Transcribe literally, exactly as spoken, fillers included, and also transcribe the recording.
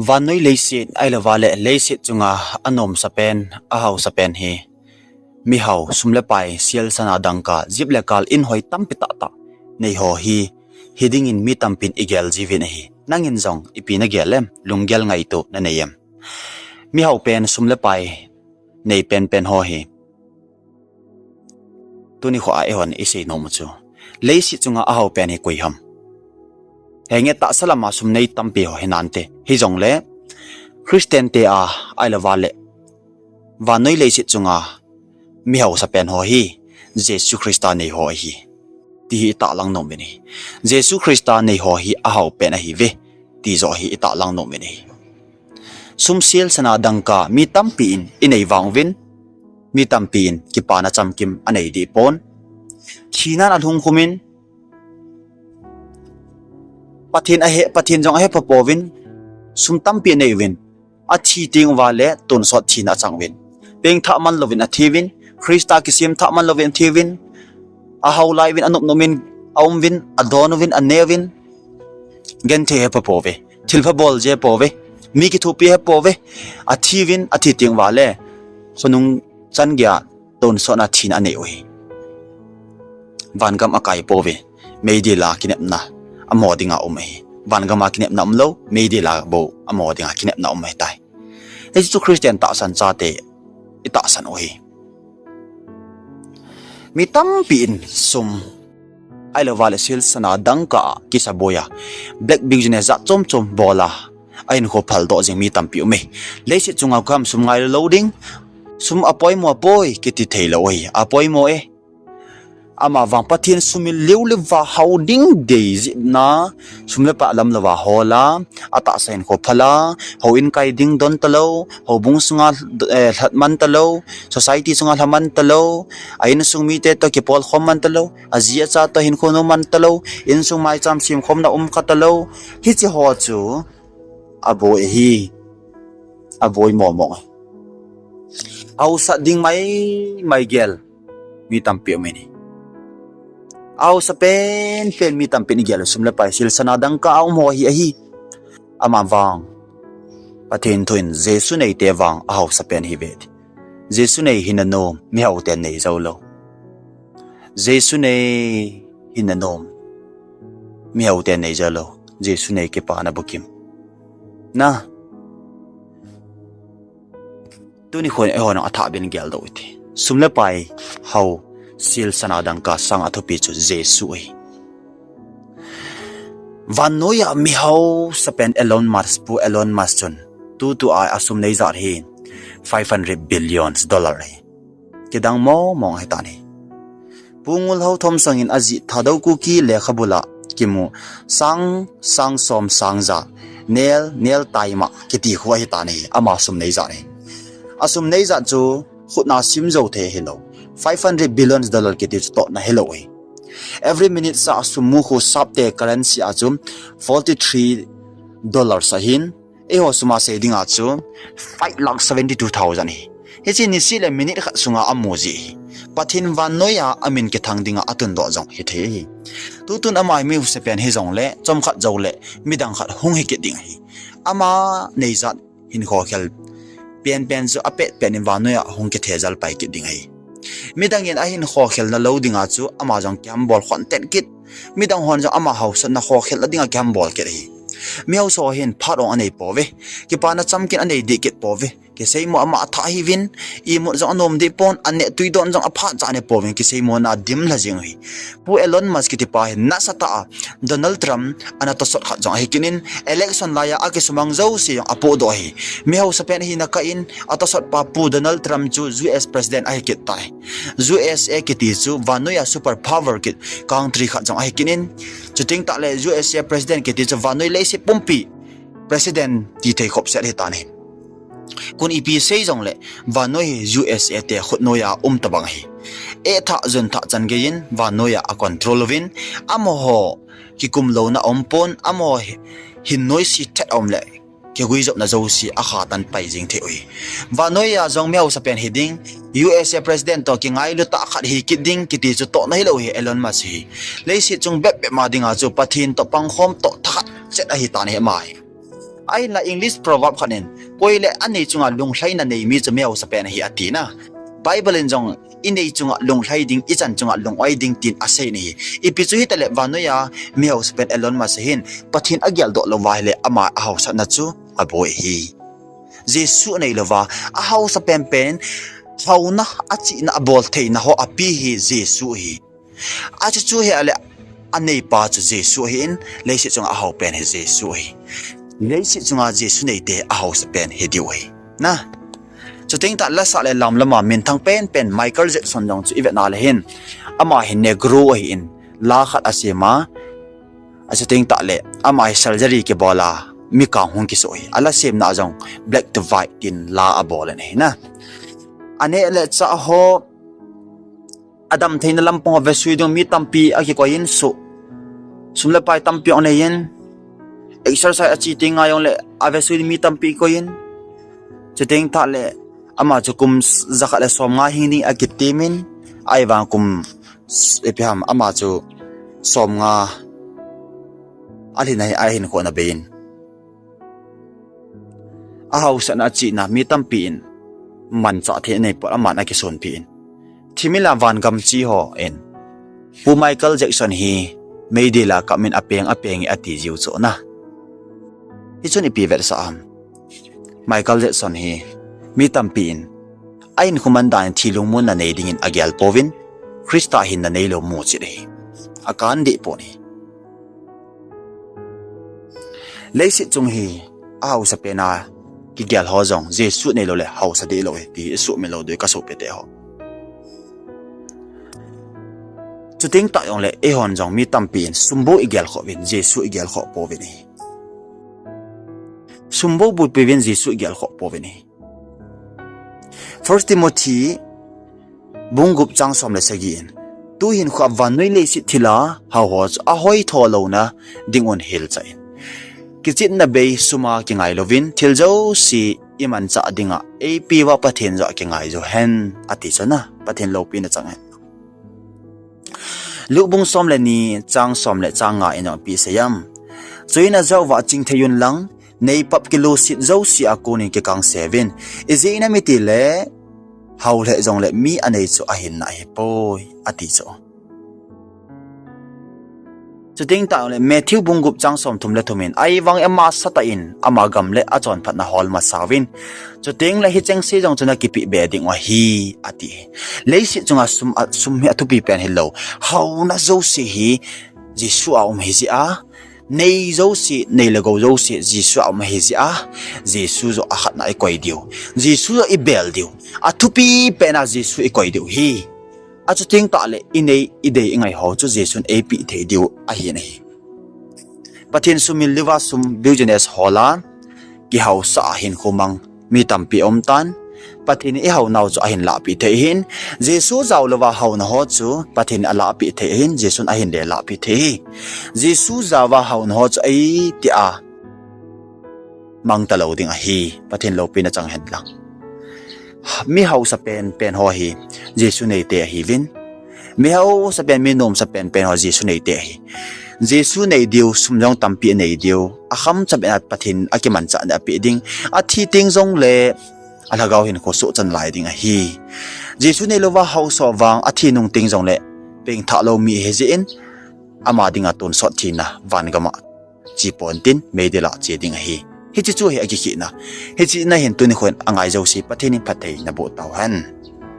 Vannoi leiset, ahilouva le leiset chunga anomsa pen, ahaosa pen hi mihao, sum le pai, selsana dangka, jip le kal, inhoi tampi tahtah neiho hi, hidingin mi tampin igel jiuvin ahi. Nangin jong ipi nagel em, lunggel ngaito nanei em? Mihao pen, sum le pai nei penpen ho hi, tuni khoa eihon isei nom u chu, leiset chunga ahao pen hi koi ham? Henge, tahsa lama sum nei tampi ho hinante. Hijongle Christian te a, ahilouva le vannoi leiset chunga mihaosa pen ho hi Jesu Christa neiho ahi, ti hi itahlang nom uvin ahi. Jesu Christa neiho hi ahao pen ahiuve, ti joh hi itahlang nom uvin ahi. Sum, selsana dangka mi tampi in inei vang uvin, mi tampi in kipana chamkim anei dehpon, thinan alhungkhumin, Pathen ahe, Pathen jong ahe phapouvin, sum tampi anei uvin, athi tenguva le tonsot thina achang uvin, pengthah manlouvin athiuvin, Christa kisem thah manlouvin athiuvin, ahao lai uvin, anopnopmin aum uvin, adon uvin, ane uvin, genthei ahepha pouve, thilpha bol jepouve, mi kithopi ahepouve, athiuvin, athi tenguva le khonung chan geiya tonsotna thina anei u ahi. Vangam akai pouve, meidila kinepna amo dinga um ahi. Vangama kinepna umlou, meidila bou amo dinga kinepna um ahitai. Hichu Christian tahsan chate itahsan u ahi. Mi tampi in sum, ahilouva le selsana dangka a kisaboi a, black business jat chom chom bol a, ahinkho phaldoh jing mi tampi um e. Leiset chunga gam sum ngailou ding, sum apoimo apoi kiti theilou ahi, apoimo e. Amavang Pathen sumil liuliu va hao ding dei jeh a, sum le pai lamlouva hol a, atahsa hinkho phal a, houin kai ding don talou, houbung sunga, eh, lhat man talou, society sunga lha man talou, a insung mite toh kipolkhom man talou, aji acha toh hinkho nom man talou, insung maicham semkhomna um kha talou, hiche ho chu aboi ahi, aboi momo. Ahaosa ding maimai gel mi tampi um in ahi. Ahaosa penpen mi tampin igel u sum le pai, selsana dangka a um ho hi ahi. Amavang Pathen thu in Jesu neite vang ahaosa pen ahiuve ati. Jesu nei hina nom, mihao ten nei joulou. Jesu nei hina nom, mihao ten nei joulou. Jesu nei kipana bukim. Na, tuni khon eihon athah ben geldoh ute. Sum le pai hao, selsana dangka sanga athupi chu Jesu ahi. Vannoiya mihaosa pen Elon Musk, Pu Elon Musk chun tutua asum neijat hi five hundred billions dollar ahi. Kidang mong mong ahitan ahi. Pu Ngulhao Thomsong in ajih Thadou Kuki lekhabula kimu sang, sang som, sang ja, nel, nel taima kiti khu ahitan ahi, ama sum neijat ahi. Asum neijat chu khutna simjou thei ahilou. Five hundred billions dollar kiti chu tohna hilou ahi. Every minute sa asum mu khu sapte currency a chu forty three dollars ahin, eiho suma sei dinga chu five lakh seventy two thousand ahi. Hiche niseh le minute khat sunga amu ji ahi. Pathen vannoiya amin kithang dinga atundoh jong hithei ahi. Tutun ama mihaosa pen hijongle chomkhat joule midang khat hung hikit ding ahi. Ama neijat hinkho khel penpen chu apetpet in vannoiya hung kithejal pai kit ding ahi. Midang in ahinkho khelna lou dinga chu ama jong kihambol khontet kit. Midang hon jong ama haosatna khokhelna dinga kihambol kit ahi. Mihaosa hin phat ong anei pouve. Kipana chamkim anei deh kit pouve. Kiseimo ama athah ahiuvin, imut jong anom deh pon, aneh twi don jong aphat cha anei pouvin, kiseimona dimlha jeng ahi. Pu Elon Musk kitipa hi nasatah a Donald Trump ana tosot khat jong ahi kit in, election laiya akisumang jouse jong apohdoh ahi. Mihaosa pen ahina kah in atosot pa Pu Donald Trump chu U S President ahi kit tai. U S A kiti chu vannoiya super power kiti country khat jong ahi kit in, chuteng tahle U S A President kiti chu vannoi leiset pumpi President tithei khop set ahitan ahi. Kon ipi sei jongle vannoi hi U S A te khutnoiya um tobang ahi. Etha junthah chan geiyin vannoiya acontrol uvin, amaho kikumlouna aumpon, amaho hi, hin noise thet aumle kiguijopna jouse akhatan pai jeng thei u ahi. Vannoiya jong mihaosa pen hiding, U S A President toh kingailu tah khat hikit ding kiti chu tohna hilou ahi Elon Musk hi. Leiset chung bepbep ma dinga chu Pathen toh pangkhom toh thakhat chet ahitan ahi ama hi. Ahinla English proverb khat in, koi le anei chunga lunglhaina nei mi chu mihausa pen ahi ati na. Bible in jong inei chunga lunglhai ding, ichan chunga lung-oi ding tin asei nahi. Ipi chu hitale vannoiya mihausa pen Elon Musk hin Pathen ageldoh louva ahile ama ahaosatna chu aboi ahi. Jesu anei louva, ahaosa penpen, haona, achihna, abol theina ho api hi Jesu ahi. Achu chu hi ale aneipa chu Jesu ahin, leiset chunga ahao pen hi Jesu ahi. Leiset chunga Jesu neite ahaosa pen hidiu ahi. Na. Chuteng tah lasa le lamlama minthang penpen Michael Jackson jong chu ivet na le hin. Ama hi Negro ahin, la khat asem a. Achuteng tah le ama hi surgery kibol a, mikang hung kisoh ahi. Ala semna jong black to white tin la abol in ahi na. Aneh le chah ho, adam theina lampang ho vesui ding mi tampi akikoi in, sum le pai tampi anei in, exercise achi teng a jongle avesui ding mi tampi koi in. Chuteng tah le ama chu kum jakhat le somnga hing ding akitem in, ahivang kum ipi ham ama chu somnga alhin ahi, ahinkho ana bei in. Ahaosatna, achihna mi tampi in manchah thei anei pon aman akisonpi in. Thimila vangam chi ho in, Pu Michael Jackson hi meidil a kap in apeng apeng e ati jiu chu na. Hichun ipi vetsah ham? Michael Jackson hi mi tampi in ahinkho man dan in thi lungmonna nei dingin agel pouvin, Christa hinna neilou muchet ahi. Akan deh pon ahi. Leiset chung hi ahaosa pen a kigel ho jong Jesu neilou le haosa dehlou ahi ti isuhmil lou diu kasopite ho. Chuteng tah jongle eihon jong mi tampi in sum bou igel khoh uvin, Jesu igel khoh pouvin ahi. Sum bou bulpi uvin Jesu igel khoh pouvin ahi. First Timothy bung gup chang som le sagi in, tuhin khu vannoi leiset thilha hao ho chu ahoi tho louna dingun hilchah in. Kichepna bei sum a kingai louvin, thil jouse imanchah dinga eipeuva Pathen joh kingai jo hen, ati chu na, Pathen loupina chang hen. Luke bung som le ni chang som le chang nga in ipi asei em? Chuin ajah uva chingthei un lang, neipap kiluset jouse a konin kikangse uvin. Ijeh inem itile, hao lheh jongle mi anei chu ahinna ahipoi, ati chu. Chuteng tah jongle Matthew bung gup chang som thum le thum in, ahivangin ama satah in ama gam le achonphatna hol masa uvin. Chuteng le hichengse jong chu nakipeh be dingu ahi, ati. Leiset chunga sum a, sum hi athupi pen hilou. Haona jouse hi Jesu a um ahi jeh a, nei jouse, nei le gou jouse Jesu a um ahi jeh a, Jesu joh akhatna ikoi diu, Jesu joh ibel diu, athupi pen a Jesu ikoi diu ahi. Achuteng tah le inei, idei, ingai ho chu Jesun eipeh thei diu ahi nahi. Pathen sumil diuva sum business hol a, kihaosah a hinkho mang mi tampi aum tan. Pathen in ihaonau chu ahin lahpeh thei ahin, Jesu jao louva haona ho chu Pathen in alahpeh thei ahin, Jesun ahin le lahpeh thei ahi. Jesu jaova haona ho chu ahi tia mang talou ding ahi, Pathen loupina chang hen lang. Mi haosa penpen ho hi Jesu neite ahiuvin. Mi haosa pen, mi nomsa penpen ho Jesu neite ahi. Jesu nei diu, sum jong tampi anei diu, akham chabeh a Pathen akimanchah na apeh ding, athi teng jongle alhagao hinkho sohchan lai ding ahi. Jesu neilouva haosa vang athi nung teng jongle pengthah lou mi ahi jeh in, ama dinga tonsot thina vangam a che ponte, meidil a che ding ahi. Hiche chu ahi akikhehna. Hiche na hin tuni nikho in angai jouse Pathen in phatthei naboh tauhen.